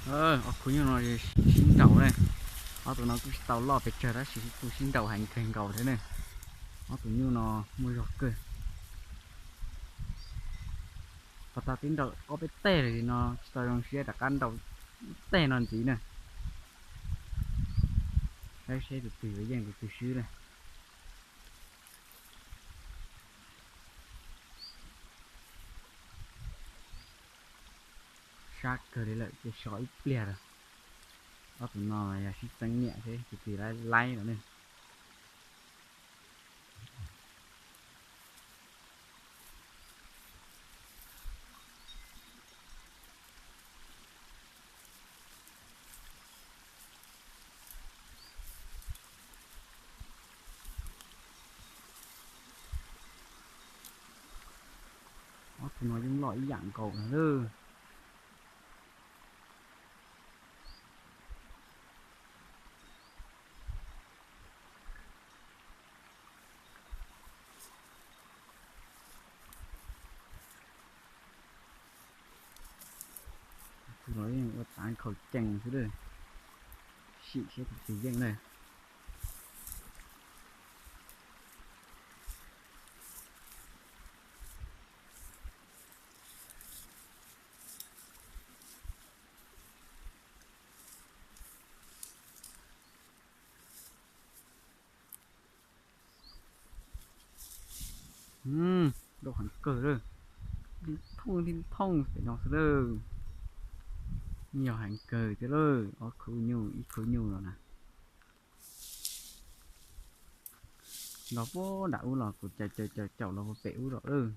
Ob khub nyuj no sib nraus ne. Ob tug no kuj tsis tau loj pes tsawg tab sis kuj sib nraus heev kawg nkaus thiab ne. Ob tug nyuj no muaj zog kawg. Pas tas twb nraus ob peb teg lawm no tsis tau zoo siab rov qab nraus tej no ntxiv na. Saib seb tus twg yuav yeej tus twg swb na. Sab kawg li lawm ces so ib pliag lawm. Ob tug no yog sib txeeb niam thiab tus twg laib laib no ne. Ob tug no yeej loj ib yam nkaus na lawm. Tus no yeej ua tav khaus cees xwb lawm. Sim seb tus twg yeej na. Nkauj heev kawg lawm. Li thooj li thooj pem no xwb lawm. Yog heev kawg thiab lawm, ob khub nyuj ib khub nyuj no na. Los puag nram ub los kuv caum caum caum caum los puag pem ub los lawm.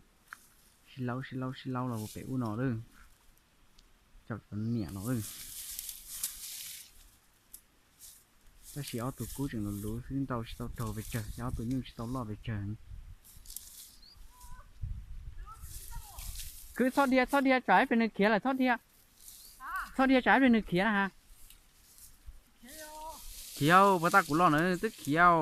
Sib laub sib laub sib laub los puag pem ub no lawm. Caum cov niam los lawm. Tab sis ob tug kub tseem luv luv xwb, nraus tsis tau raug pes tsawg, ces ob tug nyuj tsis tau loj pes tsawg. Khwv txhob dhia, txhob dhia, tsam ib pliag nws khiav lawm, txhob dhia. Txhob dhia, tsam ib pliag nws khiav na ha. Khiav, puas tab kuv los na twb khiav.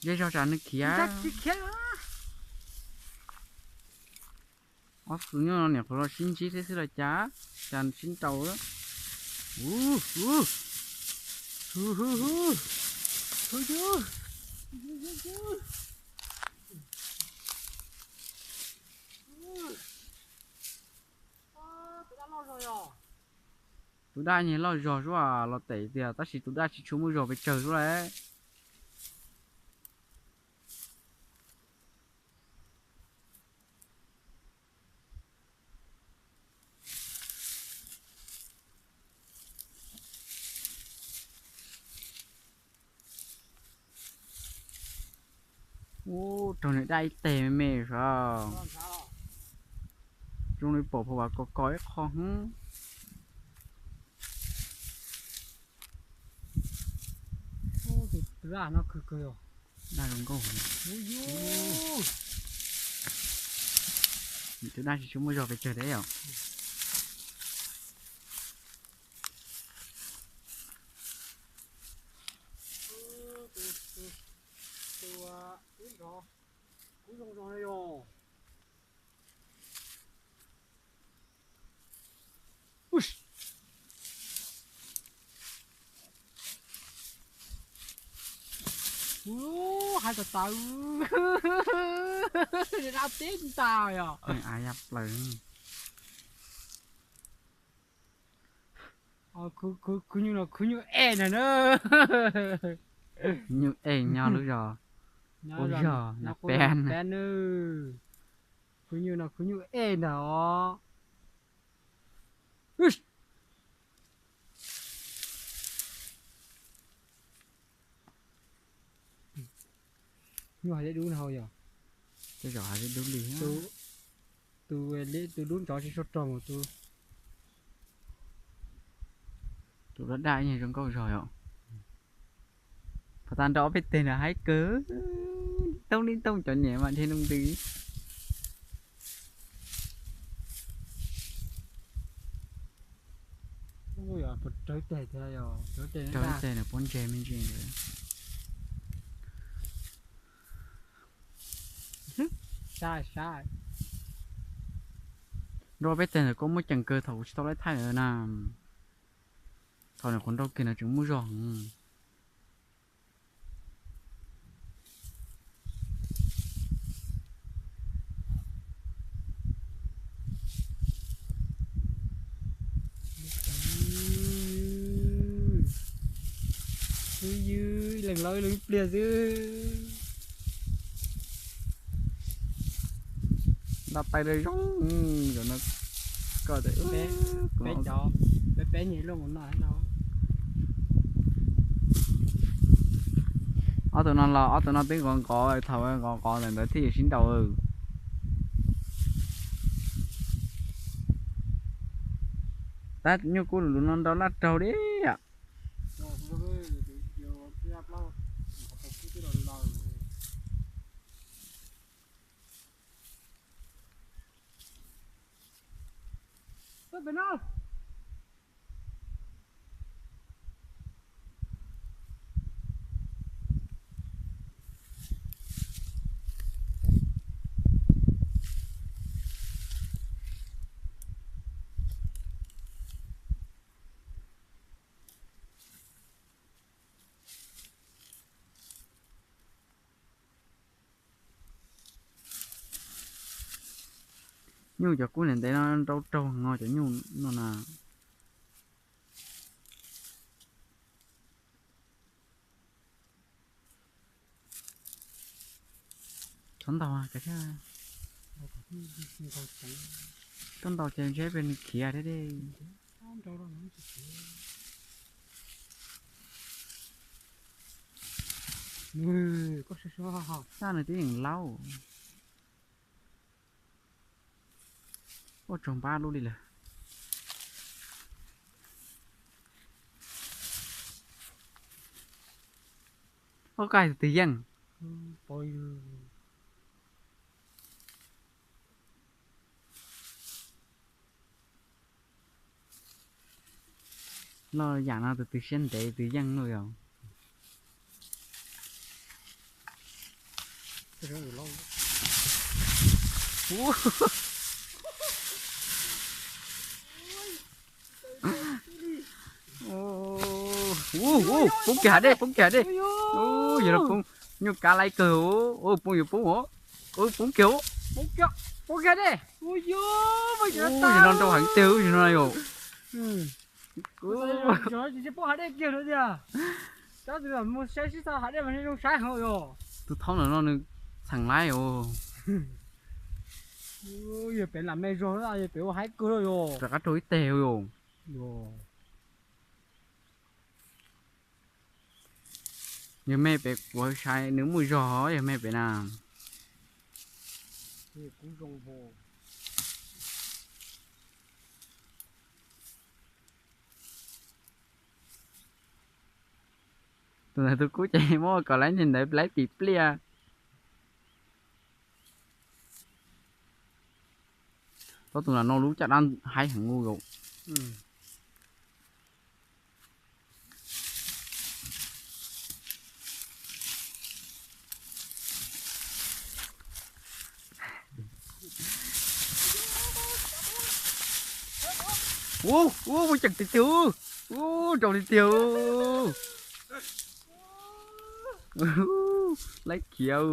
Zej zog tsam nws khiav. Ob tug nyuj no niam qhuav los sib ntsib thiab xwb los cas, cas sib nraus. Tus daj nyuag loj zog zuaj los tes tiag, tab sis tus daj tsis tshua muaj zog pes tsawg zuaj lawm. Ub, raug nws daj ib teg me me sav. Zoo li pom pom vas kos kos ib qho hwb. Tus daj no khwv kawg os. Daj zoo nkauj. Tus daj tsis tshua muaj zog pes tsawg thiab yom. Tus, tus, tus, tus, tus zoo zoo na yog. Ub, hais tawv tawv, dab teb ntag yog. Av ya plaws. Khwv nyuj no khwv nyuj ej ntag na. Nyuj ej nyob lub zos, lub zos na peb na. Khwv nyuj no khwv nyuj ej ntag os. Nyuj hav deb dub no yog. Tej zaum hav deb dub li. Tus, tus dub ntsov tsis suav rog tus. Tus daj daj ib nyuag zoo nkauj zog yom. Pov tas nrau ob peb teg na haib kawg. Tooj li tooj cov niam mas dhia noo ntws. Raug teg na pob ntseg me ntsis ntawd. Sab sab. Nrau peb teg ntawm koj muaj ceem kawg thaum kuv tsis tau laib thaij na. Thaum nws qhuav nrau kiag no tseem muaj zog. Ywj, ywj, ib leeg laub ib leeg ib pliag xwb. Nta pais rau zoo, zaum no koj tias peb, peb cov, peb peb nyuag luaj mus no no. Ob tug no los ob tug no twb nqov nqov, thaum nqov nqov ntawm ntawd thiaj yuav sib nraus. Tab nyuj kub lus lus no nrau laj raug li yom. Nyuj cov kub ntev ntev no nrau raug no cov nyuj no na. Txhob ntaus, txhob ntaus ces ntshe peb nws khiav thiab dej. Sab nws twb yeej laub. Ua tsaug npab lub li lawm. Ua koj tus twg yeej. Loj yam no tus twg siab ntev tus yeej lawm yog. Ub, ub, poob kiag hav dej, poob kiag hav dej. Ub, yog no poob, nyuj kav laiv kawg, ub, poob yuav poob os. Ub, poob kiag, poob kiag dej. Ub, yog no nrau heev tiag ub, yog no yom. Poob hav dej kiag no tiag. Tab sis mus saib sib txog hav dej mas zoo saib heev yom. Tus thaub ntawm no nws txheem laib os. Yog pem lam me zog, yog pem ua haib kawg yom. Rov qab raug ib teg yom. Yog me pem kuv saib nws muaj zog, yog me pem na. Tus ntawd tus kub ces muab kom laib ntawd laib tim pliaj. Tau tus no lub caj dab haib heev ub yom. Ub, ub, muaj ceem tiag tiag, ub, nrau tiag tiag. Laib khiav.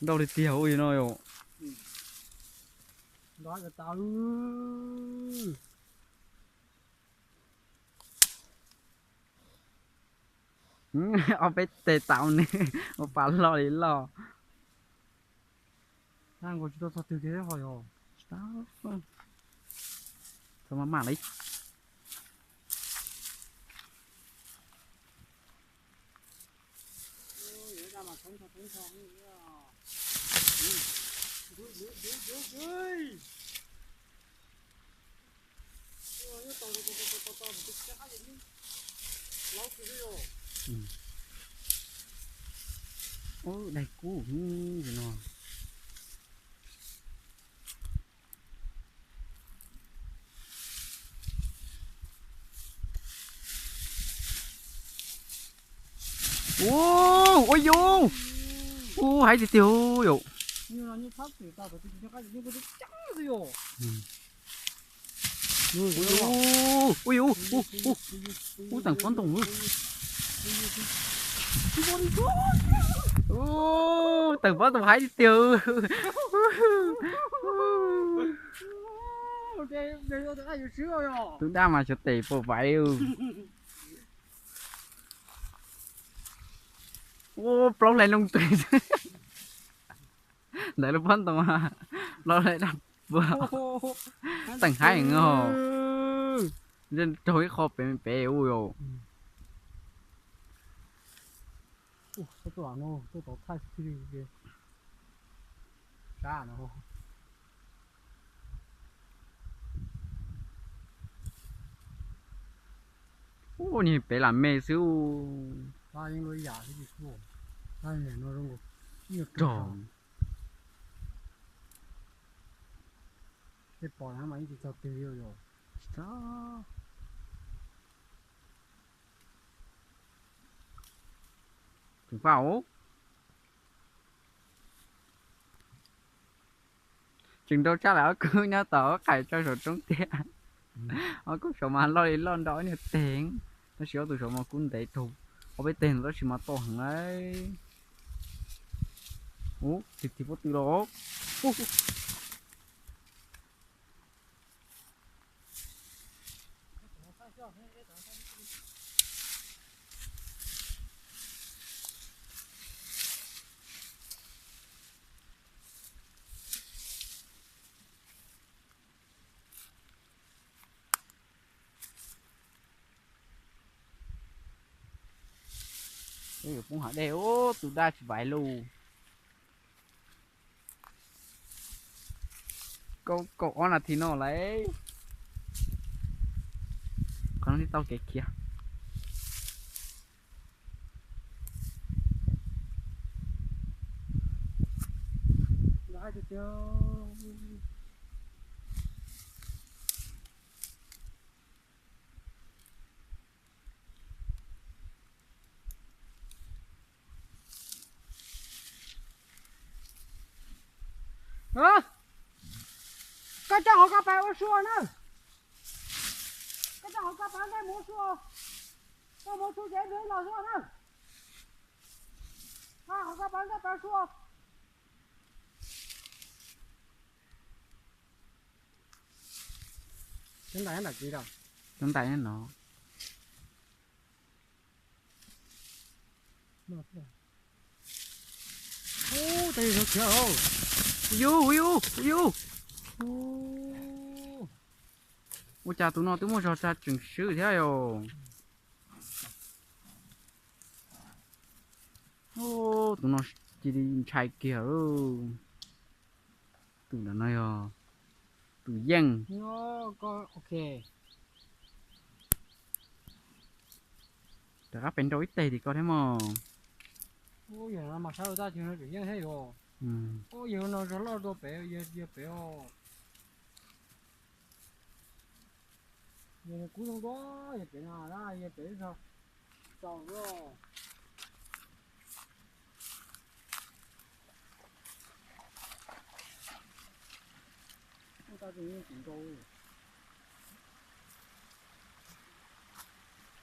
Nrau tiag tiag ub no yom. Ob peb teg tau ne, ua pas loj li loj. Tsis tau maj maj li. Ub, daig kub no. Ua, ua yus, ua haib tiag tiag yom. Ua yus, ua, teem pob ntoo. Ua, teem pob ntoo haib tiag tiag. Tus dab mas xyov tes puas vaiv. Ua plaub hlais loo twg ntawd lub pob ntoo, plaub hlais dab pua. Teem haib heev os. Raug ib qho pem pem ua yom. Ua, niag pem lam me xwb. Rog. Tseem faj os. Tseem nrau tshaj lawm, ob kub nyob tom ob qais tso saum roob tiag. Ob kub saum mas loj li loj nrau ob niag teg, tab sis ob tug saum mas kub ntev raug ob peb teg no tab sis mas toj heev lauj. Ub, tig tig pob tw los. Yuav poob hav dej, tus dab tsis vaiv lauj. Kaum, kaum ob nas this no lauj. Qhov no thiaj tau kev khiav. Koj coj hauv koj pas ua sua na. Koj coj hauv koj pas ntej mus ua sua. Koj mus ua sua ces ib pliag los sua na. Hauv koj pas ntej pas sua. Cov ntais nyob nram tsev, cov ntais nyob no. Yus, yus, yus. Ua cas tus no twb muaj zog tseem swb thiab yom. Tus no cia li ntshai kiag. Tus ntawm no yog tus yeej. Rov qab pem nrau ib teg tim koj thiab mog. Yog no mas saib ua tab sis no tseem yeej thiab yus. Yog no zog loj dua pem, yog pem os. Yog kub zoo dua, yog pem no, yog pem zog tsaus dua.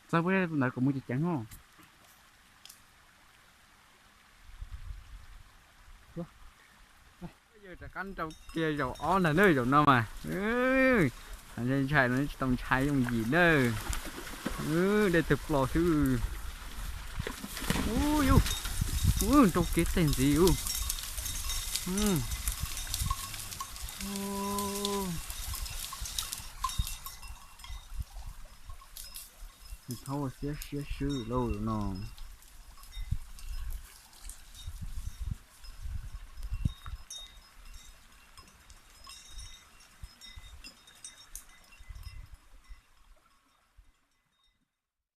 Txawb peb tus ntawd kom mus ceev ceev os. Yawg rov qab nrau kiag zaum ob ntag na, zaum no mas ntshai ntshai no tsis tau ntshai yooj yim na. Dej tawg plo xwb. Ub, nrau kiag teg ntxiv ub. Thaub siab siab swb lauj no.